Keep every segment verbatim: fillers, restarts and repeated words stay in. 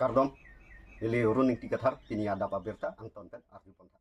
Kardom, neli Run Ingti Kathar, pini adap abirta angton pen arju pon tha.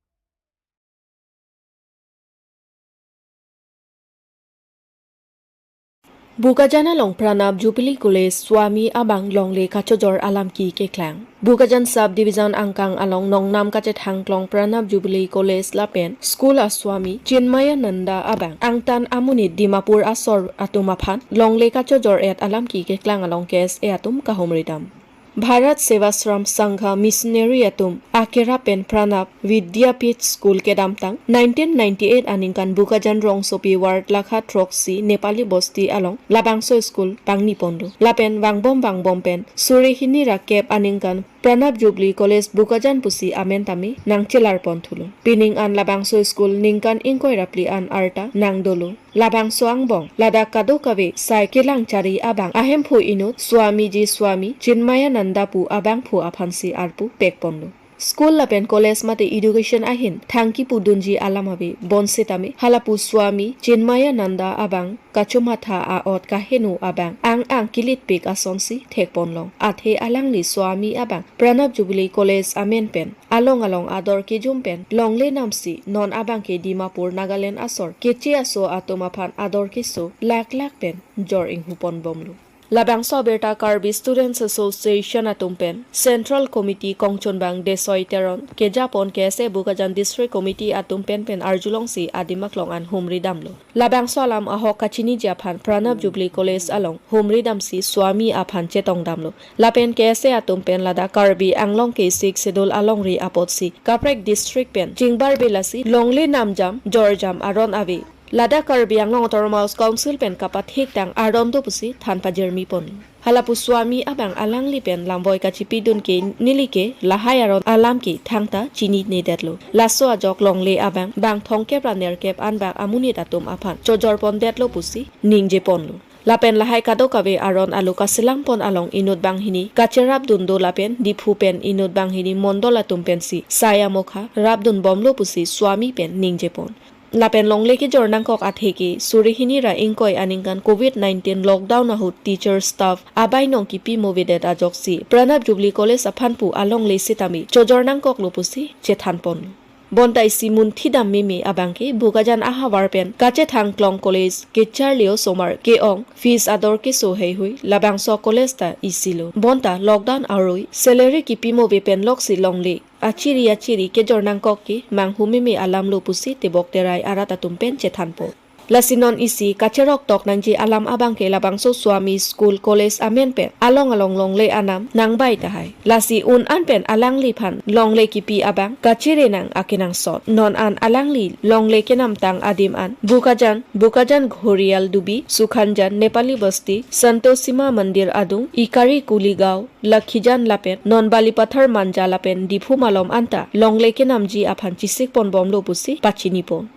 Bokajan along Pranab Jubilee College Swami abang longle kachojor alam ki keklang. Bokajan Sub Division angkang along nongnam kachethangklong Pranab Jubilee College lapen School a Swami Chinmayananda abang angtan amonit Dimapur asor atum aphan longle kachojor et alam ki keklang along K S A atum kahumri dam. Bharat Sevashram Sangha missionary atum akerap pen Pranab Vidyapith School kedamtang nineteen ninety-eight aningkan Bokajan rongsopi ward lakha throksi Nepali bosti along labangso school pangni ponlo. Lapen vangbom vangbom pen suri hini ra kep aningkan Pranab Jubilee College Bokajan pusi amen tame nangchelar pon thulo. Pining an labangso school ningkan ingkoi ra phli an arta nangdolo. Labangso angbong ladak kadokave sai kelang chari abang ahemphu inut Swamiji Swami Chinmayananda pu abangphu aphansi arpu pek ponlo. School lapen college mate education ahin thang kipudunji alam ave, bonsitame halapu Swami Chinmayananda abang kachomatha a-ot kaheno abang ang ang kilitpik asonsi thek ponlong. Athe alangli Swami abang Pranab Jubilee College amen pen along along ador kejum pen longle namsi non abang ke Dimapur Nagaland asor keche aso atum aphan ador keso lak lak pen jor inghu pon bomlo. Labangso abirta Karbi Students Association atum pen Central Committee kongchunbang Desoi Teron, kejapon K S A Bokajan District Committee atum pen pen arjulongsi adim aklong an humri damlo. Labangso alam ahok kachiniji aphan Pranab Jubilee College along humri damsi Swami aphan chetong damlo. Lapen K S A atum pen ladak Karbi Anglong ke Sixth Schedule alongri apotsi kaprek district pen chingbar belasi longle namjam jorjam aron ave. Ladak Karbi Anglong Autonomous Council pen kapathik tang aron do pusi than pajirmi pon. Halapu Swami abang alangli pen lamboi kachipidun ke neli ke lahai aron alam ke thangta chininedetlo. Laso ajok longle abang bang thomkep ra nerkep anbak amonit atum aphan chojor pondetlo pusi ningje ponlo. Lapen lahai kadokave aron alo kaselang pon along inut banghini kacherapdun do lapen Diphu pen inut banghini mondol atum pensi sai amokha rapdun bomlo pusi Swami pen ningje pon. Lapen longle kejor nangkok atheke suri hini ra ingkoi aningkan Covid nineteen lockdown ahut teacher staff abai nong kipi movedet ajoksi Pranab Jubilee College aphan pu alongle sitame chojor nangkoklo pusi chethan pon. Bonta isi munthi dam meme abang ke Bokajan ahavar pen kachethangklong college kecharli osomar ke-ong fees ador keso heihui labangso college ta isilo. Bonta lockdown arui salary kipi move pen loksi longle achiri achiri kejor nangkok ke manghu meme alamlo pusi tebok terai arat atum pen chethan pon. Lasi non isi kacherok tok nangji alam abang ke labangso Swami School College amen pen along along longle anam nangbai tahai. Lasi un an pen alangliphan longle kipi abang kachiri nang akenangsot. Non an alangli longle kenamtang adim an Bokajan, Bokajan Ghorial Dubi, Sukhanjan, Nepali Bosti, Santosima Mandir adung, Ikari Kuligaon, Lakhijan lapen non Balipathar Manja lapen Diphu malom anta longle kenamji aphan chisik pon bomlo pusi pachini pon.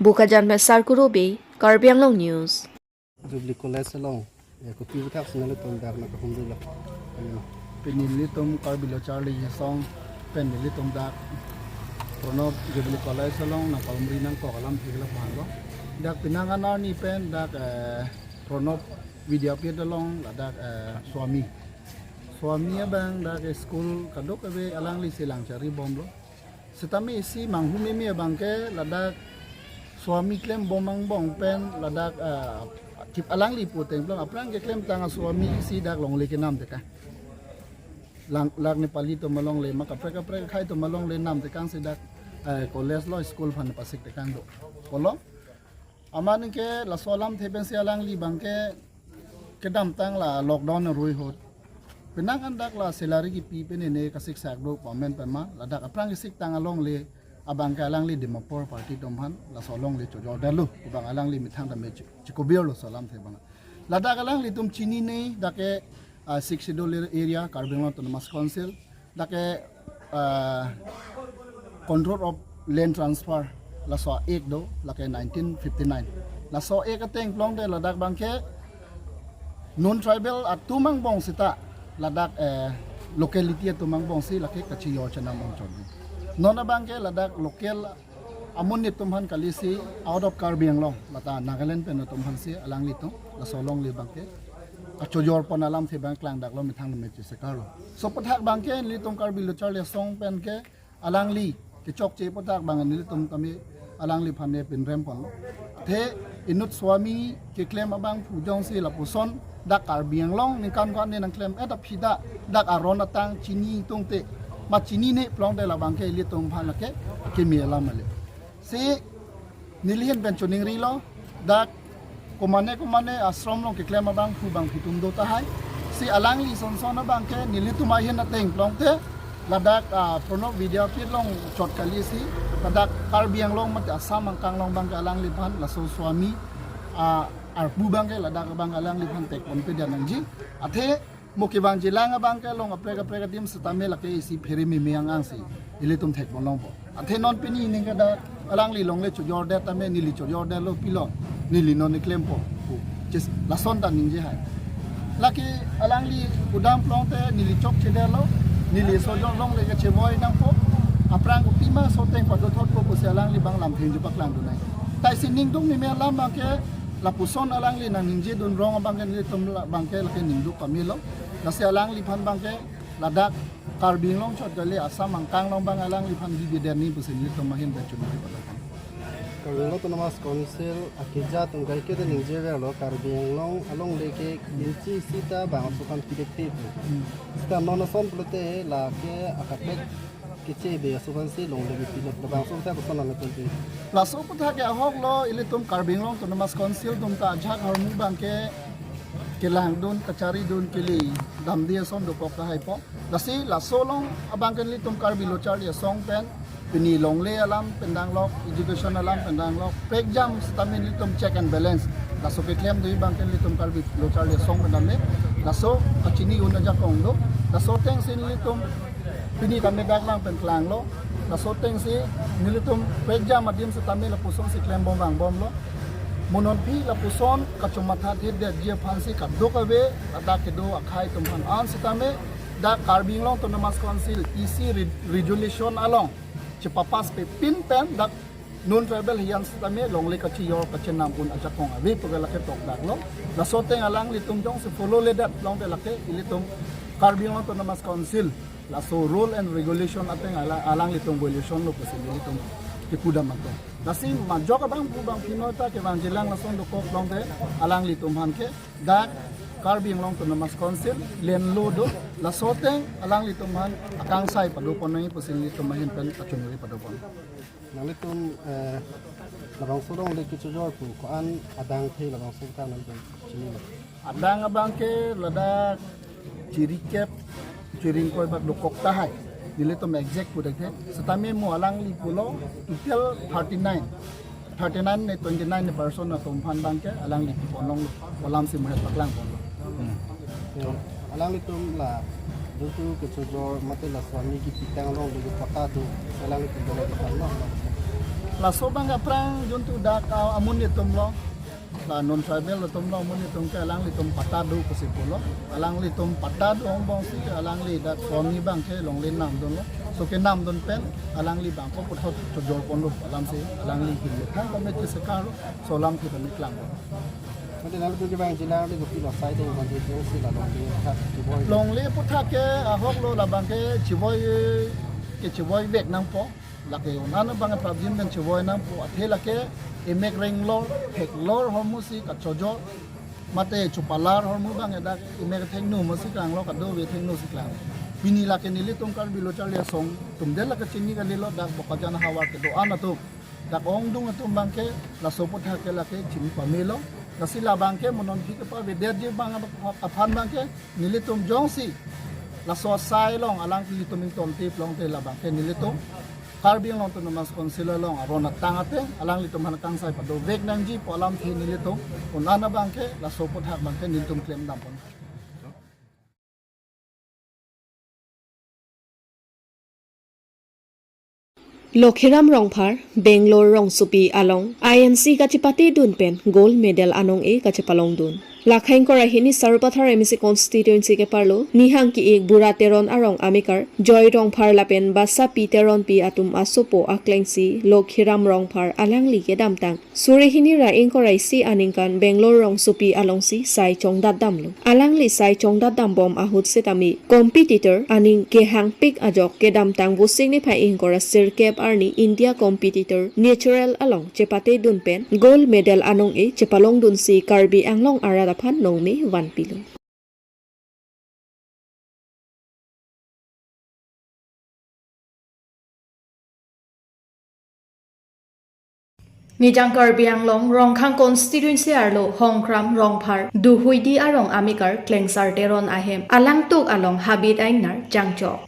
Bokajan pen Sarkuro Bey, Karbi Anglong News. Jubilee College along, ya, kopi puthak si nelitum dak na kahumri lo. Pini nelitum Karbi Lo Charli Asong pen nelitum dak Pranab Jubilee College along na kahumri nangkok alam thik lo phan lo. Dak penang an arni pen dak, eh, Pranab Vidyapith along ladak, eh, Swami. Swami abang dak school kadokave alangli si lang chari bomlo. Sitame isi manghu meme abang ke ladak Swami klem bom angbong pen ladak, ah, kip alangli puteng plong aphrang keklemtang a-Swami isi dak longle kenam tekang. Lang, lak Nepali atum alongle ma kaprek kaprek akhai atum alongle nam tekang si dak, eh, college lo school aphan pasik tekang do. Kolong. Amat ke laso alamthe pensi alangli abang ke kedamtang la lockdown arui ahut. Penang an dak la salary kipi pen ne kasiksak do pu amen pen ma ladak aphrang kesiktang alongle abang ke alangli Dimapur party atum aphan laso alongle chojor detlo pu abang alangli methang tame chi-, chikobir lo laso alamthe abang. Ladak alanglitum chinine dak ke, ah, Sixth Schedule area Karbi Anglong Autonomous Council. Dak ke, ah, Control of Land Transfer laso Act do, lake nineteen fifty-nine. Laso Act ateng plong te ladak abang ke non-tribal atum angbong sita ladak, eh, locality atum angbong si lake kachijor chanam ong chot do. Non abang ke ladak local amonit atum aphan kali si out of Karbi Anglong, lata Nagaland pen atum aphan si alanglitum laso alongle abang ke kachojor pon alamthe abang klangdaklo methang me cheseka lo. Laso aputhak abangke nelitum Karbi Lo Charli Asong pen ke alangli kechokche aputhak abang nelitum tame alangliphan ne pinrem ponlo. Athe inut Swami keklem abangphu jongsi lapuson dak Karbi Anglong ningkan ko-an ne nangklem-et aphi ta dak aron atang chini tungte ma chinine pulote labangke ilitum aphan lake keme alam ale. Si neli ahin pen choningrilo, dak komane komane ashram along keklem abangphu abangphu atum do tahai. Si alangli son son abangke nelitum ahin ateng pulote ladak, ah, Pranab Vidyapith along chot kali si, ladak Karbi Anglong mate Assam angkang along abangke alangliphan laso Swami, ah, arpu abangke ladak abang alangliphan tek ponpe dia nangji. Athe mo kevangjilang abangke along kaprek kaprek adim setame lake isi phere meme ang-ang si ilitum thek ponlongpo. Athe non pini ning kada alangli longle chojordet tame neli chojordetlo pilo, neli non ne klempo pu. Chis lason ta ningje hai. Lake alangli kudam pulote neli chokchedetlo, neli sojor longle kachevoi nangpo. Aphrang kopima soteng padothotpo pusi alangli abang lamthe nangpaklangdun nai. Tai si ningduk meme alam abangke lapuson alangli nangningjedun rong abangke nelitum la-, abangke lake ningduk pamelo. Lasi alangliphan abangke ladak Karbi Anglong chot kali Assam angkang along abang alangliphan bibi der ni pusi nelitum ahin pen chunri padakan. Karbi Anglong Autonomous Council akeja atum kaiketa ningjeverlo Karbi Anglong alongle ke inchi sita bangso aphan pidek te pu. Hmm. Sita non ason pulote lake akaprek kechebe aso aphan si longle kepilo, labangso aputhak koson nangtun pi? Laso aputhak ke ahoklo, ilitum Karbi Anglong Autonomous Council atum ta ajahak ahormu abangke kelangdun, kacharidun, kele damde ason dokok tahaipo. Lasi laso along abangke nelitum Karbi Lo Charli Asong pen pini longle alam pen danglok, education alam pen danglok, prekjam setame nelitum check and balance. Laso keklem do abangke nelitum Karbi Lo Charli Asong pen dame. Laso kachini un ajakong do. Laso ateng si nelitum pini tame dak lang pen klanglo. Laso ateng si nelitum prekjam adim setame lapuson si klembom vangbomlo. Mo non aphi lapuson kachomatha thedetji aphan si kadokave ladak kedo akhei atum aphan an setame dak Karbi Anglong Autonomous Council E C re-, resolution along chepapass pe pin pen dak non-tribal hiyan setame longle kachijor kachenam un ajakong ave pu ke lake tokdaklo. Laso ateng alanglitum jongsi follow ledet pulote lake ilitum Karbi Anglong Autonomous Council laso rule and regulation ateng ala-, alanglitum violation lo pusi nelitum kepudam atum. Lasi majok abangphu abangpi no ta kevangjilang lason dokok pulote alanglitum aphan ke dak Karbi Anglong Autonomous Council lenlo do, laso ateng alanglitum aphan akangsai padopon nangji pusi nelitum ahin pen kachunri padopon. Nanglitum, eh, labangso alongle kechojor pu ko-an adang the labangso ta nangtum chinilo? Adang abangke ladak chirikep chiringkoi bak dokok tahai. Nelitum exact pu thekthe. Setame mo alangli pulo total thirty-nine. Thirty-nine ne twenty-nine ne person atum aphan abangke alangli pi ponlonglo. Alam si muhet paklang ponlo. Hmm. Yo, alanglitum la dutu kechojor mate la Swami kepitang along dutu patta do, alanglitum do la di pan lo. Laso abang aphrang juntu dak, ah, amonit atum lo. La non-tribal atum lo, amonit atum ke alanglitum patta do pusi pulo. Alanglitum patta do angbong si alangli dak Swami abangke longle namdunlo. So kenamdun pen alangli abang ko puthot chojor ponlo alam si alangli hinle thang kami chesekar so alam kita ni klang. Mate nanglitum kevangjilang le kopilo asai dei mate jongsi la longle aputhak chevoi? Longle aputhak ke ahoklo, labangke chevoi ke chevoi vek nangpo. Lake un-an abang prapjin pen chevoi nangpo, athe lake emek renglor, theklor ahormu si kachojor, mate chopalar ahormu abang dak emek thengno mo si klanglo, kadokave thengno si klang. Pini lake nelitum Karbi Lo Charli Asong atum det lake chini kalilo, dak Bokajan havar kedo-an atum, dak ongdung atum abangke laso aputhak ke lake chini pamelo. Lasi labangke mo non aphi kepavedetji abang aphan abangke nelitum jongsi laso asai along alanglitum ingtonte pulote labangke nelitum Karbi Anglong Autonomous Council along aron atang ateng alanglitum aphan akangsai padovek nangji pu alamthe nelitum un-an abangke laso aputhak abangke nelitum klemdam pon. Lokhiram Rongphar, Bangalore Rongsopi along I N C kachepatedun pen gold medal anong-e kachepalongdun. Lakha ingkoi ra hini Sarupathar M A C constituency keparlo nihang ki-ik Bura Teron arong amekar Joy Rongphar lapen Basapi Teronpi atum asopo aklengsi Lokhiram Rongphar alangli kedamtang suri hini ra ingkoi ra isi aningkan Bangalore rongsopi alongsi sai chongdatdamlo. Alangli sai chongdatdambom ahut setame competitor aning kehangpik ajok kedamtang Vosik niphai ingkoi ra sirkep arni India competitor natural along chepatedun pen gold medal anong-e chepalongdunsi Karbi Anglong arat aphan nongme vanpilo. Nijang Karbi Anglong Rongkhang constituency arlo Hongkram Rongphar Duhuidi arong amekar Klengsar Teron ahem alangtuk along habit a-ingnar jangchok.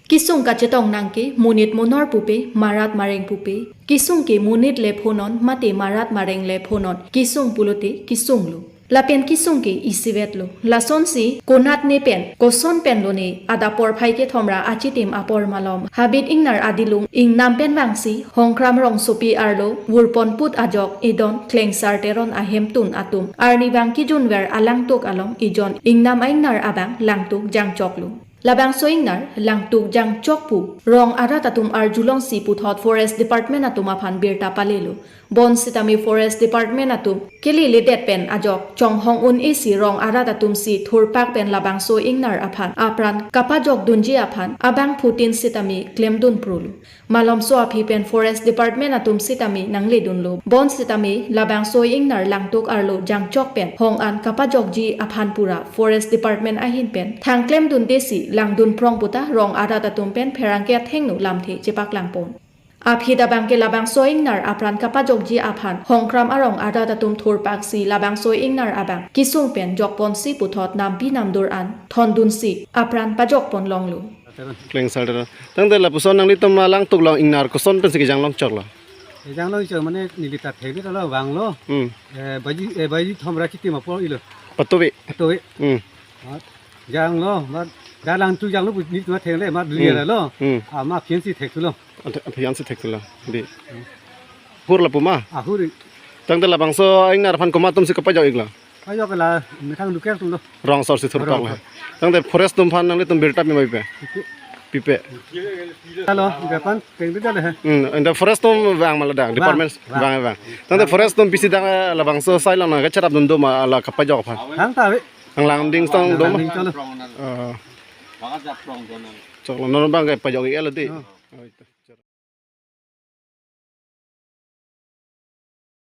Kisung kachetong nangke monit monor pupe, marat mareng pupe. Kisung ke monit le phonon mate marat mareng le phonon. Kisung pulote kisunglo. Lapen kisung ke isivetlo. Lasonsi konat ne pen, koson penlo ne, adap porphai kethom ra achitim apor malom habit ingnar adilung ingnam pen vangsi Hongkram rongsopi arlo vurpon put ajok idon Klengsar Teron ahemtun atum arnivang kijunver alangtuk along ijon ingnam a-ingnar abang langtuk jangchoklo. Labangso ingnar langtuk jangchok pu rong arat atum arjulongsi puthot Forest Department atum aphan birta palelo. Bonsitame Forest Department atum keleledet pen ajok chonghong un-esi rong arat atumsi thurpak pen labangso ingnar aphan apran kapajokdunji aphan abangphutin sitame klemdun prolo. Malomso aphi pen Forest Department atum sitame nangledunlo. Bonsitame labangso ingnar langtuk arlo jangchok pen hong an kapajokji aphan pura Forest Department ahin pen thangklemdundesi langdun prong puta rong arat atum pen pherangke athengno lamthe chepaklangpon. Aphi ta abangke labangso ingnar apran kapajokji aphan Hongkram arong arat atum thurpaksi labangso ingnar abang kisung pen jokponsi puthot nampi namdur an thondunsi apran pajokpon longlo. Klengsar Teron. Tangte lapuson nanglitum alangtuk along ingnar koson pensi kejang longchoklo? Kejang longchok mane neli ta thekdet lo vanglo. Hmm. Eh, baji, eh, baji thom ra chitim apor ilo. Patuwi. Patuwi. Hmm. Mat janglo, mat da langtuk janglo pu neli ta theklonglo, mat duli Hmm. lo. Hmm. Ama aphi ansi thekthulo. Ante aphi ansi thekthulo. Di. Hur lapu ma? Ahur. Tangte labangso ingnar aphan komat atumsi kapajok-iklo? Pajok la methang local atumlo. Rong asor si thurpak Rong la. Asor. Tangte Forest atum aphan nanglitum birta pi ma pipe? Pipe. Pipe. Halo, gapan pengdi dale he. Hmm, ante Forest atum vang ma ladak, Vang, department vang. Vang, vang. Tangte Forest atum pisi dak labangso sai lang nangkacherapdun do ma la kapajok aphan? Hang ta ave. Hang langding song do ma? Langding song. Oh. Choklo non abangke pajok-iklo di. Oh. Oh, itu.